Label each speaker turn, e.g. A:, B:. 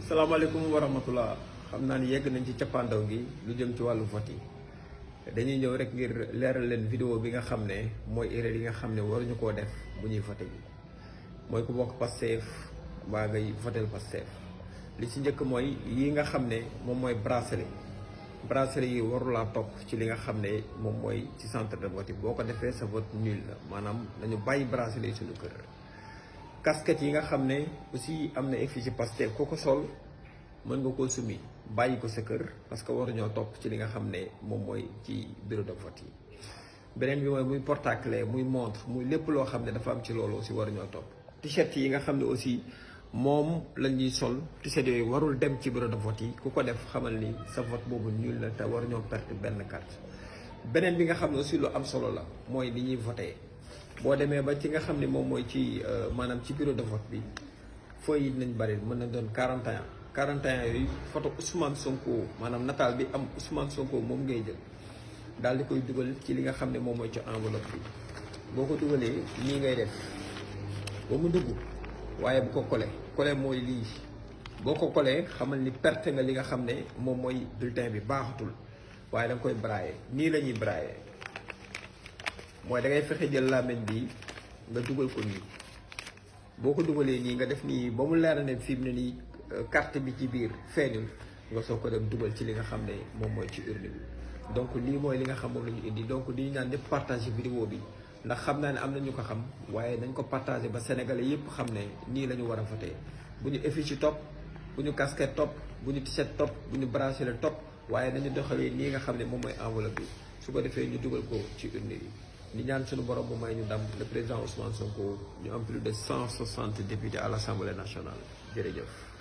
A: salaamaaleykum wa rahmatullah xam naa ni yegg nañ ci cappaandaw gi lu jëm ci wàllu vote yi dañuy ñëw rek ngir leeral leen vidéo bi nga xam ne mooy erreur yi nga xam ne waruñu koo def bu ñuy vote ji mooy ku bokk Pastef mbaa ngay votel Pastef li ci njëkk mooy yi nga xam ne moom mooy bracelet yi warulaa topp ci li nga xam ne moom mooy ci centre de vote yi boo ko defee sa vote nul la maanaam nañu bàyyi bracelet yi suñu kër. casquette yi nga xam ne aussi am na effigie Pastef ku ko sol mën nga koo summi bàyyi ko sa kër parce que waruñoo topp ci li nga xam ne moom mooy ci bureau de vote yi. beneen bi mooy muy porte-clés muy montre muy lépp loo xam ne dafa am ci loolu aussi waruñoo topp. t-shirt yi nga xam ne aussi moom la ñuy sol t-shirt yooyu warul dem ci bureau de vote yi ku ko def xamal ni sa vote boobu nul la te waruñoo perte benn carte. beneen bi nga xam ne aussi lu am solo la mooy li ñuy voté. boo demee ba ci nga xam ne moom mooy ci maanaam ci bureau de vote bi feuilles yi nañ bari mën na doon 41 yooyu photo Ousmane Sonko maanaam nataal bi am Ousmane Sonko moom ngay jël daal di koy dugal ci li nga xam ne moom mooy ci enveloppe bi boo ko dugalee nii ngay def ba mu dugg waaye bu ko collé mooy lii boo ko collé xamal ni perte nga li nga xam ne moom mooy bulletin bi baaxatul waaye da nga koy brailler nii la ñuy brailler. mooy da ngay fexe jël làmmiñ bi nga dugal ko nii boo ko dugalee nii nga def nii ba mu leer ne fi mu ne nii carte bi ci biir feeñul nga soo ko dem dugal ci li nga xam ne moom mooy ci urne bi. donc lii mooy li nga xam moom la ñu indi donc di ñaan ñëpp partager vidéo bi ndax xam naa ne am na ñu ko xam waaye nañ ko partager ba sénégalais yëpp xam ne nii la ñu war a voté bu ñu effigie topp bu ñu casquette topp bu ñu t-shirt topp bu ñu bracelet topp waaye nañu doxalee nii nga xam ne moom mooy enveloppe bi su ko defee ñu dugal ko ci urne bi. di ñaan suñu borom bu may ñu ndam le président Ousmane Sonko ñu am plus de 160 députés à l'Assemblée nationale jërëjëf.